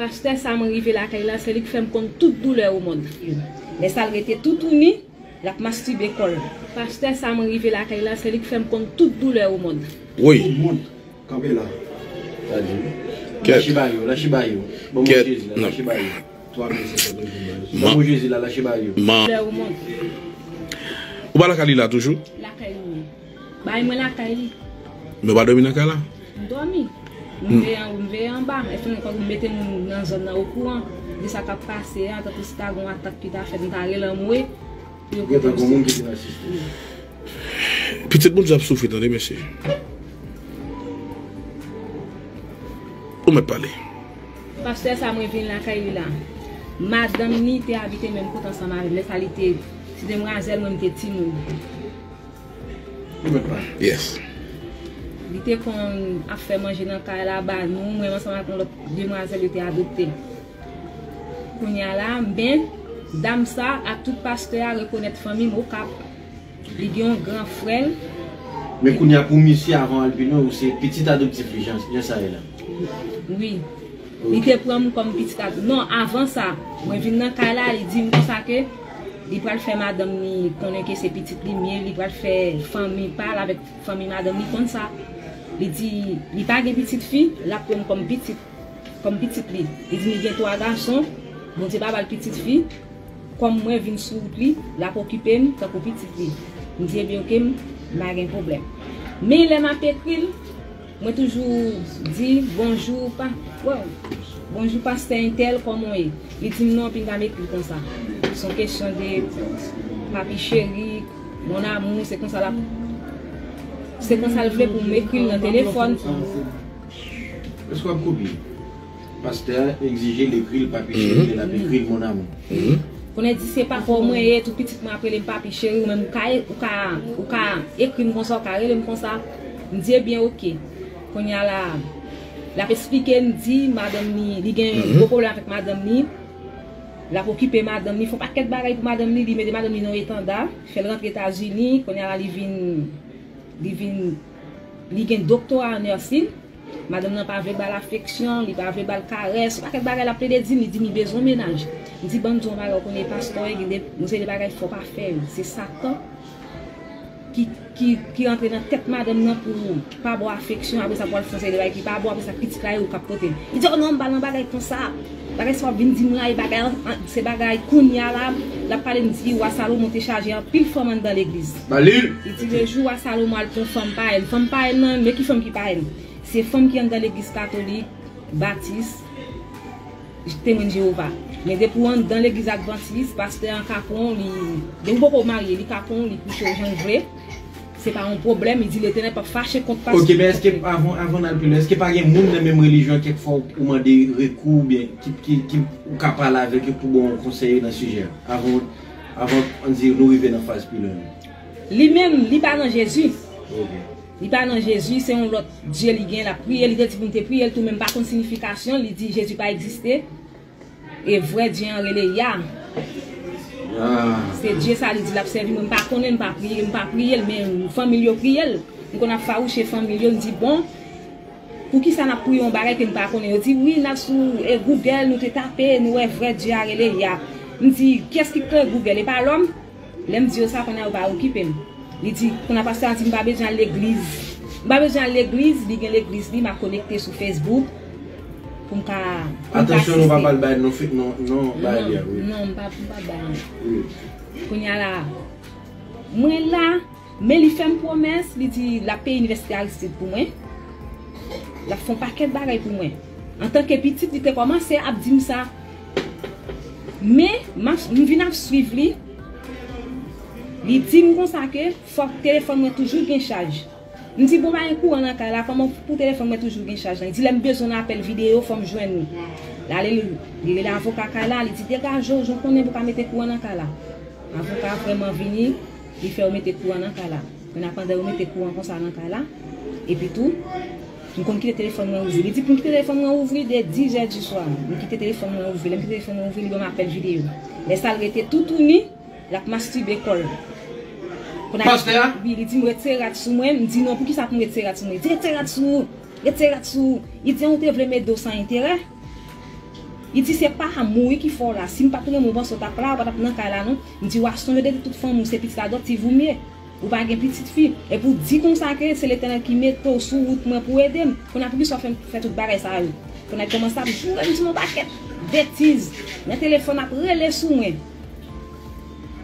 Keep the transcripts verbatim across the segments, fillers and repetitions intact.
Pastè sa mwen rive lakay la, se li k fè m konn tout doulè au monde. Lè sa l rete toutouni, l ap mastibe kò l. Pastè sa mwen rive lakay la, se li k fè m konn tout doulè au monde. Woy. Kanpe la. Lache ba yo, lache ba yo. Bon, Jezi la, lache ba yo. Twa mil senk san douz. Bon, Jezi la, lache ba yo. Doulè au monde. Ou pa lakay li la toujou? Lakay li. Bay mwen lakay li. Men ou pa dòmi nan kay la? M dòmi. M veye an, m veye anba. E fè ankò m mete moun nan zòn nan okouran de sa k ap pase a, tankou si ta gon atak ki ta fèt, m ta rele anmwe. Gentan gon moun ki vin asiste. Pitit moun ap soufri tande mesye. Ou mèt pale. Pastè sa mwen vin lakay li la. Madanm ni te abite menm kote ansanm avè m. Lè sa li te ti demwazèl, mwen m te timoun. Ou mèt pale. Yes. Li te konn ap fè manje nan kay la ba nou, mwen ansanm ak yon lòt demwazèl yo te adopte. Kounye a la, men dam sa ak tout pastè a rekonèt fanmi m Okap. Li gen yon gran frè l. Men kounye a pou misye avan al pi lwen, ou se pitit adoptif li, jan, jan sa ye la. Wi. Li te pran m kòm pitit adoptif. Non, avan sa, mwen vin nan kay la, li di m konsa ke li pral fè madanm li konnen ke se pitit li m ye, li pral fè fanmi pa l avèk fanmi madanm li konn sa. Li di li pa gen pitit fi, l ap pran m kòm pitit, kòm pitit li. Li di li gen twa gason, Bondye pa ba l pitit fi. Kòm mwen vin sou wout li, l ap okipe m tankou pitit li. M di, ebyen, oke, m pa gen pwoblèm. Men lè m ap ekri l, mwen toujou di, bonjou, pa, wow, bonjou, pastè entèl, kòman w ye? Li di m, non, anpil pa m ekri l konsa. Se yon kesyon de papi cheri, mon amour, se konsa l ap, se konsa l vle pou m ekri l nan telefòn. Èske w ap kopye? Pastè a egzije l ekri l papi cheri, l ap ekri l mon amour. Konnen di se papa w mwen ye, tout pitit mwen ap rele m papi cheri, ou menm ou ka, ou ka, ou ka ekri m konsa, ou ka rele m konsa. M di, ebyen, oke. Kounye a la, l ap esplike m, di madanm ni, li gen gwo pwoblèm avèk madanm ni. L ap okipe madanm ni, fè yon pakèt bagay pou madanm ni, li mete madanm ni nan etanda, fè l rantre Etazini, kounye a la, li vin, li vin, li gen doktora an nursing. Madanm nan pa vle ba l afeksyon, li pa vle ba l karès, yon pakèt bagay l ap plede di m, li di m li bezwen mennaj. M di, ban m di w yon bagay, ou konnen pastè, gen de, gen de bagay fò pa fè yo. Se Satan ki, ki, ki rantre nan tèt madanm nan pou pa ba w afeksyon, apre sa pou al fè yon seri de bagay ki pa bon, apre sa pitit la e ou k ap pote l. Li di, o non, m pa nan bagay konsa. Bagay sa w ap vin di m la, e bagay, se bagay kounye a la, l ap pale m di, wa Salomon te chaje anpil fanm anndan legliz. Ba li l. Li di, le jou wa Salomon al pran fanm parèy l, fanm parèy l nan, men ki fanm ki parèy l? Se fanm ki anndan legliz katolik, batis, Temwen Jewova. Men depi w anndan legliz advantis, pastè an ka pran w, li, depi w poko marye, li ka pran w, li kouche w jan l vle. Se pa yon pwoblèm, li di Letènèl p ap fache kont pastè. Ok, men èske avan, avan n al pi lwen, èske pa gen moun nan menm relijyon kèk fwa ou mande rekou oubyen ki, ki, ki ou ka pale avèk yo pou ba w yon konsèy nan sijè a? Avan, avan, ann di nou rive nan faz pi lwen. Li menm, li pa nan Jezi. Ok. Li pa nan Jezi, se yon lòt Dye li gen, l ap priye. Li te di pou m te priye l tou, men m pa konn siyifikasyon l. Li di Jezi pa egziste. E vrè Dye an rele Yah. Ah. Se Dye sa li di l ap sèvi. Mwen, m pa konnen, m pa priye, m pa priye l, men fanmi l yo priye l. M konn ap fawouche fanmi l yo, m di, bon, poukisa n ap priye yon bagay ke n pa konnen? Yo di, wi, n al sou, e, Google, nou te tape, nou wè vrè Dye a rele Yah. M di, kiyès ki kreye Google? E pa lòm? Lè m di yo sa, kounye a yo pa okipe m. Li di, kounye a pastè a di m pa bezwen al legliz. M pa bezwen al legliz, li gen legliz li, m ap konekte sou Facebook pou m ka, pou m ka Atansyon, nou pa asiste. Pral bay non, non, non, bagay li a, wi. Non, m pa, m pa bay non. Wi. Kounye a la, mwen la, men li fè m pwomès, li di l ap peye Inivèsite Aristide pou mwen. L ap fè yon pakèt bagay pou mwen. Antanke pitit, li te kòmanse ap di m sa. Men, m ap, m vin ap swiv li. Li di m konsa ke fòk telefòn mwen toujou gen chaj. M di, bon, pa gen kouran nan kay la, kòman pou telefòn mwen toujou gen chaj lan? Li di, lè m bezwen nan apèl videyo, fò m jwenn ou. L ale, li, li rele avoka kay la, li di, degaje w, jan w konnen pou w ka mete kouran nan kay la. Avoka a vrèman vini, li fè yo mete kouran nan kay la. Kounye a pandan yo mete kouran konsa nan kay la, epi tou, m konn kite telefòn mwen ouvri. Li di pou m kite telefòn mwen ouvri de dis è di swa. M kite telefòn mwen ouvri. Lè m kite telefòn mwen ouvri, li ban m apèl videyo. Lè sa l rete toutouni, l ap mastibe kò l. Kounye a, Pastè a? Wi, li di m retire rad sou mwen. M di non, poukisa pou m retire rad sou mwen? Li di retire rad sou ou, retire rad sou ou. Li di an ou te vle m ede w san enterè. Li di, "Se pa amou wi ki fè w la. Si m pa t renmen w, panse w t ap la, w pa t ap nan kay la non." M di, "W a sonje de tout fanmi w, se pitit adoptif ou m ye. Ou pa gen pitit fi. Epi w di konsa ke se Letènèl ki mete w sou wout mwen pou ede m. Kounye a poukisa w fè m fè tout bagay sa yo?" Kounye a l kòmanse ap joure m, di m yon pakèt betiz. Nan telefòn ap rele sou mwen.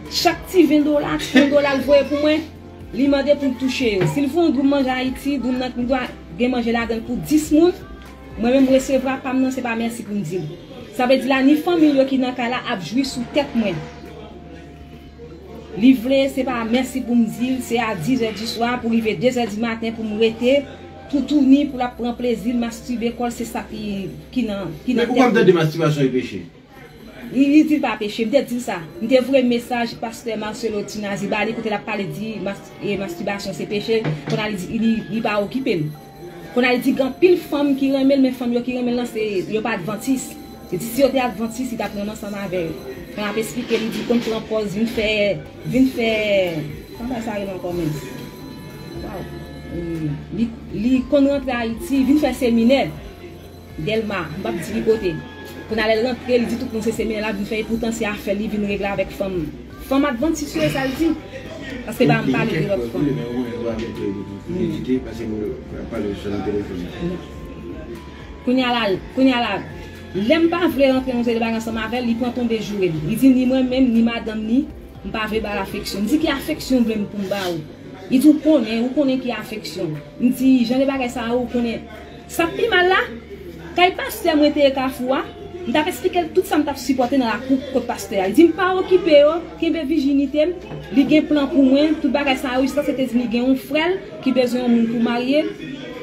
Chak ti ven dola, ti yon dola l voye pou mwen, li mande pou l touche yo. Si l voye yon doum manje Ayiti, doum nan dwa gen manje ladan l pou dis moun, mwen menm resevwa pa m nan, se pa mèsi pou m di l. Sa vle di la, ni fanmi l yo ki nan kay la ap jwi sou tèt mwen. Li vle, se pa mèsi pou m di l, se a dis è di swa pou rive de zè di maten pou m rete toutouni pou l ap pran plezi l, mastibe kò l, se sa ki, ki nan, ki nan tèt li. Men ou pa tande mastibasyon e peche? Li, li di l pa peche. M te di l sa. M te voye mesaj pastè Marcelo Tinazi ba li kote l ap pale di mas-, e, mastibasyon se peche. Kounye a li di, li, li pa okipe l. Kounye a li di gen anpil fanm ki renmen l, men fanm yo ki renmen l lan se, yo pa advantis. Li di si yo te advantis, li t ap renmen ansanm avè yo. Kounye a ap esplike, li di konn pran pòz, vin fè, vin fè, kòman sa rele ankò menm? Waw. E, li, li konn rantre Ayiti, vin fè seminè. Dèlma, m p ap di ki kote. Kounye a lè l rantre, li di tout moun se seminè l ap vin fè, epoutan se afè l li vin regle avèk fanm. Fanm advantis yo, e sa l di. Paske pa m pale de lòt fanm. Kounye a la, kounye a la, lè m pa vle rantre nan yon seri de bagay ansanm avè l, li pran tonbe joure m. Li di ni mwen menm, ni madanm ni, m pa vle ba l afeksyon. M di ki afeksyon w vle m pou m ba ou? Li di ou konnen, ou konnen ki afeksyon. M di jan de bagay sa yo ou konnen. Sa k pi mal la, kay pastè mwen te ye Kafou a, m t ap esplike l tout sa m t ap sipòte nan lakou kot pastè a. Li di m pa okipe yo, kenbe vijinite m, li gen plan pou mwen, tout bagay sa yo, jiskaske te di m li gen yon frè l ki bezwen yon moun pou marye,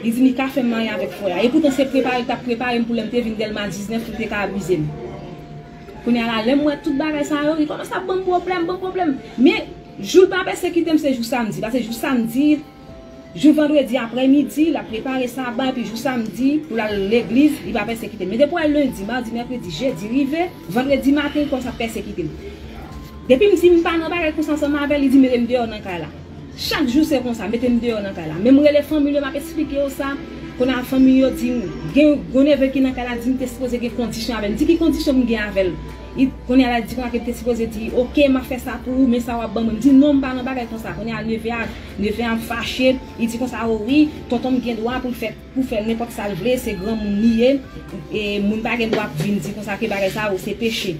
li di m li ka fè m marye avèk frè a. Epoutan se prepare l t ap prepare m pou lè m te vin Dèlma diznèf pou l te ka abize m. Kounye a la, lè m wè tout bagay sa yo, li kòmanse ap ban m pwoblèm, ban m pwoblèm. Men, jou l pa pèsekite m, se jou samdi. Paske jou samdi, jou vandredi aprèmidi, l ap prepare saba, epi jou samdi, pou l al legliz, li pa pèsekite m. Men depi w wè lendi, madi, mèkredi, jedi rive, vandredi maten, li kòmanse ap pèsekite m. Depi m di m pa nan bagay konsa ansanm avè l, li di mete m deyò nan kay la. Chak jou se konsa, mete m deyò nan kay la. Men m rele fanmi l yo, m ap esplike yo sa. Kounye a fanmi yo di m, gen gwo neve ki nan kay la, di m te sipoze gen kondisyon avè l. M di ki kondisyon m gen avè l? Li, kounye a la, li di konsa ke m te sipoze di, "Oke, m ap fè sa pou ou, men sa w ap ban mwen." M di, "Non, m pa nan bagay konsa." Kounye a, neve a, neve a fache, li di konsa, "O wi, tonton m gen dwa pou l fè, pou fè nenpòt sa l vle, se granmoun li ye, e moun pa gen dwa ap vin di konsa ke bagay sa yo se peche."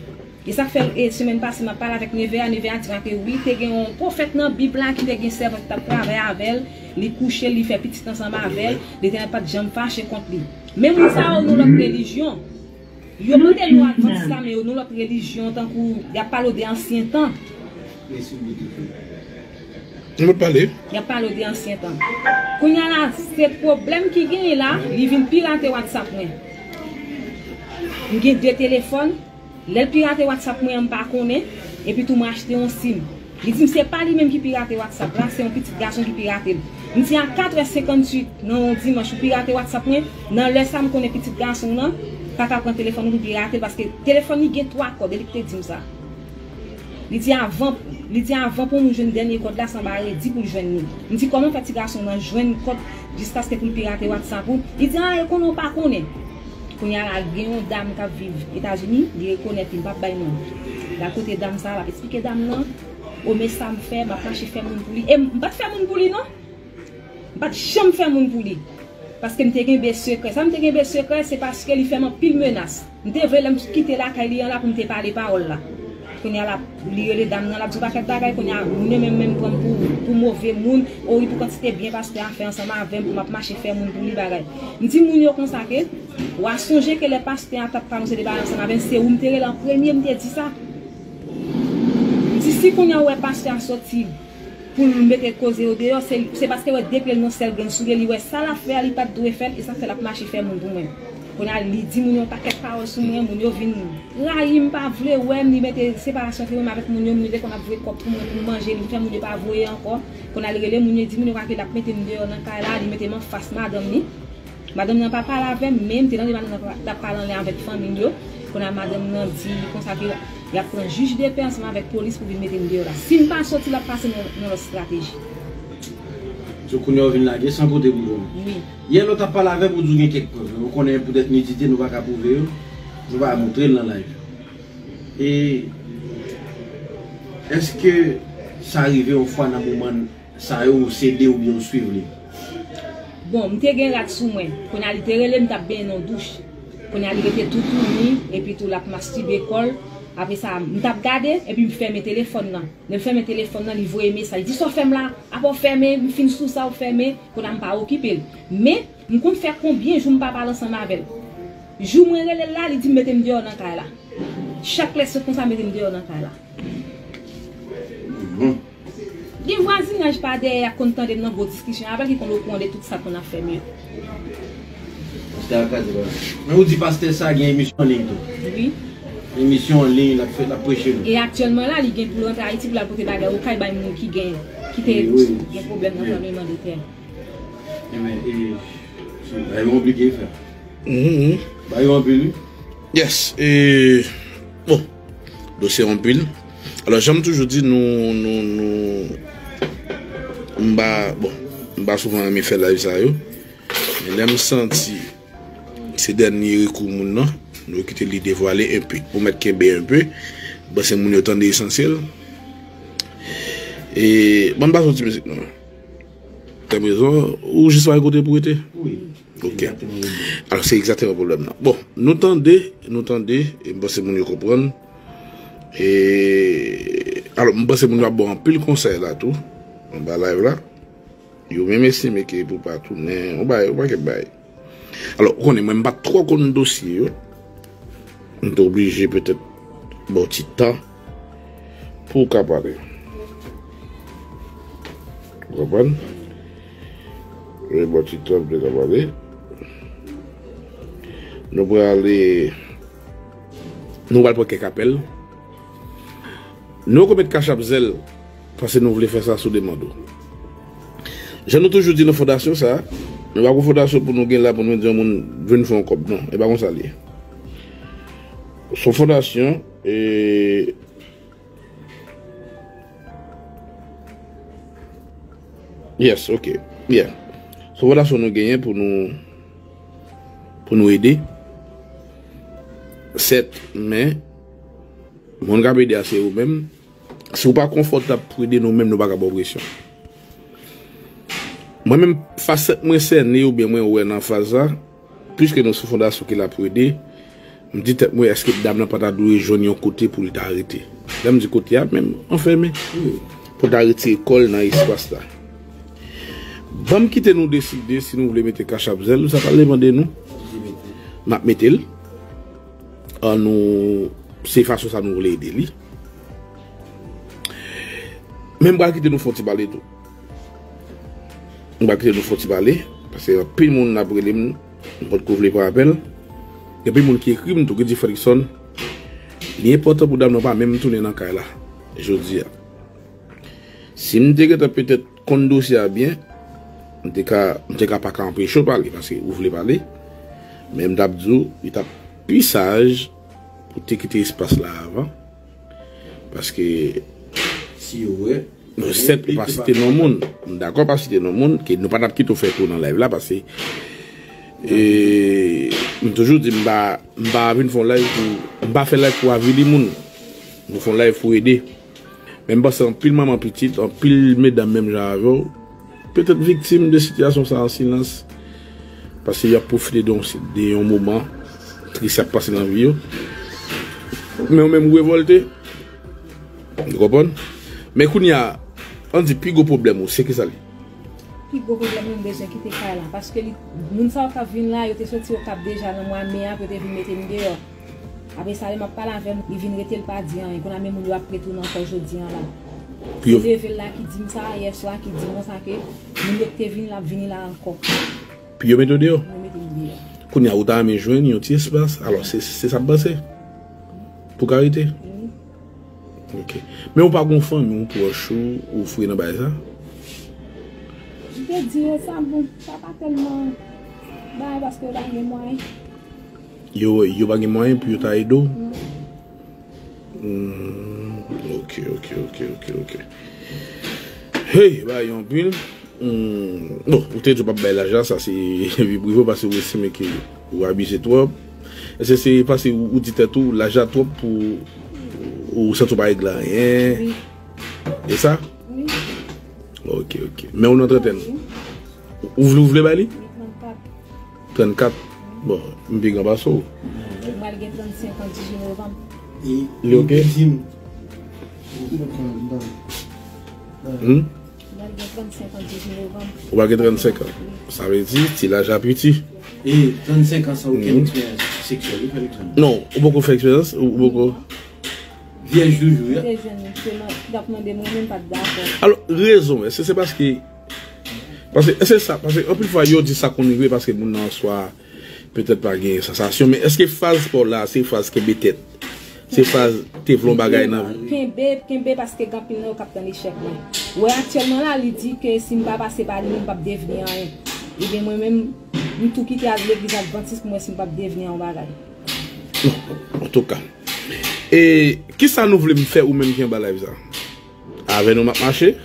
E sa k fè, e, semèn pase, m ap pale avèk neve a, neve a di m ke wi, te gen yon pwofèt nan Bib la ki te gen sèvant ki t ap travay avè l, li kouche l, li fè pitit ansanm avè l, Letènèl pa t janm fache kont li. Men moun sa yo, nan lòt relijyon, yo mande nou advantis la, men yo nan lòt relijyon, tankou y ap pale w de ansyen tan. Yon lòt pale. Y ap pale w de ansyen tan. Kounye a la, se pwoblèm ki genyen la, li vin pirate WhatsApp mwen. M gen de telefòn, lè l pirate WhatsApp mwen an, m pa konnen, epi tou mwen achte yon sim. Li di m se pa li menm ki pirate WhatsApp la, se yon pitit gason ki pirate l. M di a katrè senkantuit nan yon dimanch ou pirate WhatsApp mwen, nan lè sa m konnen pitit gason w lan pa ka pran telefòn ou pou pirate l, paske telefòn li gen twa kòd, e li ki te di m sa. Li di avan, li di avan pou moun jwenn dènye kòd la, se anba redi pou l jwenn li. M di kòman fè ti gason nan jwenn kòd jiskaske pou l pirate WhatsApp ou? Li di a, e konnen w pa konnen. Kounye a la, gen yon dam k ap viv Etazini, li rekonèt li, m p ap bay non. L al kote dam sa, l ap esplike dam nan, o men sa m fè, m ap mache fè moun pou li. E m pa t fè moun pou li non. M pa t janm fè moun pou li. Paske m te genbe sekrè. Sa m te genbe sekrè, se paske li fè m anpil menas. M te vle lè m kite lakay li an la pou m te pale pawòl la. Kounye a la, li rele dam nan, l ap di yon pakèt bagay. Kounye a, moun yo menm, menm pran m pou, pou move moun. O wi, pou kantite byen pastè a fè ansanm avè m, pou m ap mache fè moun pou li bagay. M di moun yo konsa ke, w a sonje ke lè pastè a t ap pale yon seri de bagay ansanm avè m, se ou m te rele an premye, m te di sa. M di si kounye a w wè pastè a soti, pou l mete koze yo deyò, se, se paske wè de pye l nan sèl grenn soulye, li wè sa l ap fè a, li pa t dwe fè l, e sa k fè l ap mache fè moun pou mwen. Kounye a, li di moun yo yon pakèt pawòl sou mwen, moun yo vin rayi m, pa vle wè m, li mete separasyon antre mwen avèk moun yo, moun yo te konn ap voye kòb pou mwen, pou m manje, li fè moun yo pa voye ankò. Kounye a, li rele moun yo, di moun yo ke l ap mete m deyò nan kay la, li mete m anfas madanm li. Madanm nan pa pale avè m, men m te tande madanm nan pa- t ap pale anlè avèk fanmi l yo. Kounye a madanm nan di konsa ke y ap pran jij de pè ansanm avèk polis pou vin mete m deyò la. Si m pa soti, l ap pase nan, nan lòt estrateji. So kounye a w vin lage san kote pou jwenn. Wi. Yè lè w t ap pale avè m, ou di w gen kèk prèv, men ou konnen poutèt nidite nou pa ka pwouve yo. Nou pa montre l nan live. E èske sa rive yon fwa nan moman sa yo ou sede oubyen ou swiv li? Bon, m te gen rad sou mwen. Kounye a li te rele m, m t ap benyen nan douch. Kounye a li rete toutouni, epi tou l ap mastibe kò l. Apre sa, m t ap gade, epi m fèmen telefòn nan. Lè m fèmen telefòn nan, li voye mesaj. Li di, "Sa w fè m la? Apa w fèmen, m fin sou sa w fèmen." Kounye a m pa okipe l. Men, m konn fè konbyen jou m pa pale ansanm avè l. Jou mwen rele l la, li di m mete m deyò nan kay la. Chak lè se konsa mete m deyò nan kay la. Gen vwazinaj pa dèyè y ap konn tande m nan gwo diskisyon avè l ki konn okouran de tout sa k konn ap fè m yo. Pastè Akaze, pa. Men ou di pastè sa gen emisyon an liy tou. Wi. Emisyon an liy, l ap fè, l ap preche nou. E aktyèlman la, li gen pou l rantre Ayiti pou l al pote bagay Okay bay moun ki gen, ki te gen pwoblèm nan tranblemanntè. Ebyen, e, se bagay yo konplike, frè. Mhm. Bagay yo anpil, wi. Yes, e, bon, dosye anpil. Alò, jan m toujou di, nou, nou, nou, m pa, bon, m pa souvan renmen fè live sa yo. Men lè m santi se dènye rekou moun nan, nou kite li devwale enpe. Ou mèt kenbe enpe, m panse moun yo tande esansyèl. E, ban m pase yon ti mizik, non. T'as raison, ou jis pa gen kote pou rete? Wi. Ok. Egzakteman, wi. Alò, se egzakteman pwoblèm nan. Bon, nou tande, nou tande, e m panse moun yo konprann. E, alò, m panse moun yo ap ba w anpil konsèy la tou, anba live la. Yo menm estime ke pou pa tounen, yon bagay, yon pakèt bagay. Alò, ou konnen, mwen, m pa twò konn dosye yo. M te oblije petèt ba w ti tan pou w ka pale. Ou konprann? Wi, ba w ti tan pou w ka pale. Nou prale, nou pral pran kèk apèl. Nou rekonèt Cash App Zelle, paske nou vle fè sa sou demann ou. Jan nou toujou di nan fondasyon sa, nou pa gon fondasyon pou nou gen la pou nou di yon moun vin fè yon kòb, non. E pa konsa l ye. Se yon fondasyon, e, yes, ok, yeah. Se yon fondasyon nou genyen pou nou, pou nou ede. Sèt, men, moun k ap ede a se ou menm. Si w pa konfòtab pou ede nou menm, nou pa ka ba w presyon. Mwen menm, fasèt mwen sène oubyen mwen wè nan faz la, piske nou se fondasyon ki la pou ede, m di tèt mwen, èske dam nan pa ta dwe jwenn yon kote pou li ta rete? Lè m di kote a, menm anfèmen. Wi. Pou l ta retire kò l nan espas la. Ban m kite nou deside si nou vle mete Cash App Zelle, sa pral depann de nou. M ap mete l. An nou, se fason sa nou vle ede li. Men m pral kite nou fè yon ti pale tou. M pral kite nou fè yon ti pale, paske anpil moun ap rele m, m potko vle pran apèl. Gen anpil moun ki ekri m tou, ki di, Fredrickson, li enpòtan pou dam nan pa menm tounen nan kay la jodi a. Si m te gentan petèt konn dosye a byen, m te ka, m te ka pa ka anpeche w pale, paske ou vle pale. Men m t ap di w, li t ap pi saj pou te kite espas la avan. Paske si yo wè, non, sèt, pa site non moun. M dakò pa site non moun, ke nou pa t ap kite w fè tou nan live la, paske, e, m toujou di m pa, m pa vin fè yon live pou, m pa fè live pou avili moun. Nou fè yon live pou ede. Men m panse anpil manman pitit, anpil medam menm jan avè w, petèt viktim de sitiyasyon sa an silans. Paske y ap pwofite de yon, de yon moman tris y ap pase nan vi yo. Men yo menm revòlte. Ou konprann? Men kounye a, ann di pi gwo pwoblèm ou, se kisa l ye? Pi gwo pwoblèm mwen, m bezwen kite kay la. Paske li, moun sa yo k ap vin la, yo te soti Okap deja nan mwa me a pou yo te vin mete m deyò. Apre sa, lè m ap pale avè l, li vin rete, l pa di anyen. Kounye a, men moun yo ap retounen ankò jodi a la. Se neve l la ki di m sa, yè swa ki di m konsa ke moun yo ki te vini la ap vini la ankò. Pou yo mete w deyò? Yo mete m deyò. Kounye a, ou ta renmen jwenn yon ti espas. Alò, se, se sa m panse. Pou ka rete? Wi. Ok. Men ou pa gon fanmi, yon pwòch ou, ou fre nan bagay sa? M te di yo sa, bon, sa pa tèlman bagay paske yo pa gen mwayen. Yo, yo pa gen mwayen pou yo ta ede w? Non. Hmm, ok, ok, ok, ok, ok. Hey, bagay yo anpil. Hmm, bon, ou te di w p ap bay laj la, sa se vi prive w, paske ou estime ke ou abize twòp. Èske se paske ou, ou di tèt ou, laj la twòp pou ou santi w pa regle anyen? Wi. E sa? Wi. Ok, ok. Men ou nan trantèn? Wi. Ou vle, ou vle ba li? Wi, trannkat. Trannkat? Bon, m pi gran pase w. M pral gen trannsenk an dizuit novanm. Li ok? Hmm? M pral gen trannsenk an dizuit novanm. Ou pral gen trannsenk an. Sa vle di, ti laj la piti. E trannsenk an san okenn eksperyans seksyèl, ou fè l ekspèryans? Non, ou poko fè eksperyans, ou, ou poko. Vyèj toujou, ya. Mwen te jwenn, se man, t ap mande mwen, men m pa t dakò. Alò, rezon, èske se paske, paske, èske sa, paske anpil fwa, yo di sa konn rive paske moun nan swa petèt pa gen sansasyon, men èske faz pa w la, se faz kenbe tèt? Se faz te vle yon bagay nan vi? Kenbe, kenbe, paske gen anpil nan yo k ap tann echèk mwen. Wè aktyèlman la, li di ke si m pa pase pa li, m p ap devni anyen. Ebyen, mwen menm, m tou kite legliz advantis pou m wè si m p ap devni yon bagay. Non, antouka. E kisa nou vle m fè ou menm ki anba live sa? Avè nou m ap mache.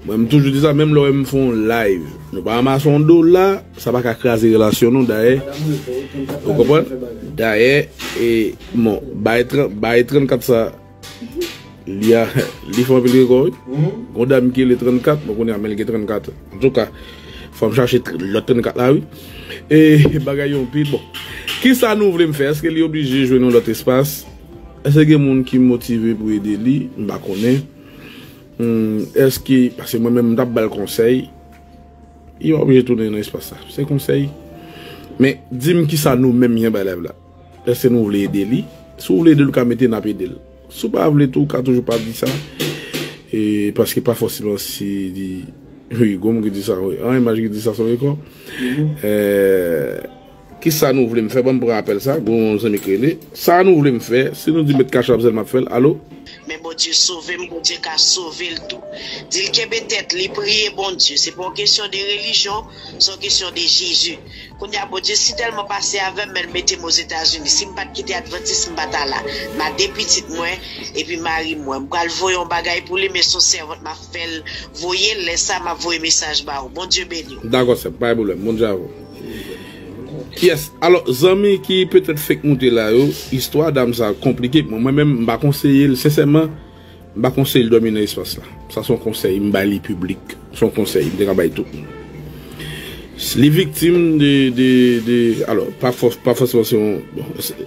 Mwen, m toujou di sa, menm lè w wè m fè yon live, nou pa ranmase yon dola, sa pa ka kraze relasyon nou, dayè. Ou konprann? Dayè, e, bon, bay tran-, bay trannkat sa, li a, li fè anpil rekò, wi. Gon dam ki rele trannkat, bon, kounye a, men l gen trannkat. Antouka, fò m chache tr-, lòt trannkat la, wi. E bagay yo anpil, bon. Kisa nou vle m fè? Èske li oblije jwenn yon lòt espas? Èske gen moun ki motive pou ede li? M pa konnen. Hmm, èske, paske mwen menm, m t ap ba l konsèy, li pa oblije tounen nan espas sa. Se konsèy. Men, di m kisa nou menm ki anba live la. Èske nou vle ede li? Si w vle ede l, ou ka mete n ap ede l. Si w pa vle tou, ou ka toujou pa di sa. E, paske pa fòseman si li, wi, gon moun ki di sa, wi. An, imaj ki di sa, se yon rekò. Eh, kisa nou vle m fè? Ban m pran apèl sa, gon zanmi k rele. Sa nou vle m fè, si nou di met kachap zèl m ap fè l. Alo? Men Bondye sove m, Bondye ka sove l tou. Di l kenbe tèt li, priye Bondye. Se pa yon kesyon de relijyon, se yon kesyon de Jezi. Kounye a, Bondye si tèlman pase avè m, men l mete m Ozetazini. Si m pa t kite advantis, m pa ta la. M a de pitit mwen, epi mari mwen. M pral voye yon bagay pou li, men se yon sèvant m ap fè l voye l. Lè sa, m ap voye mesaj ba ou. Bondye beni w. Dakò, sè, pa gen pwoblèm. Bondye avè w. Yes. Alò, zanmi ki petèt fenk moute la yo, istwa dam sa konplike pou mwen. Mwen menm, m pa konseye l, sensèman, m pa konseye l dòmi nan espas la. Sa se yon konsèy, m bay li piblik. Se yon konsèy, m te ka bay tout moun. Li viktim de, de, de, alò, pa fòs, pa fòseman se yon, bon, se,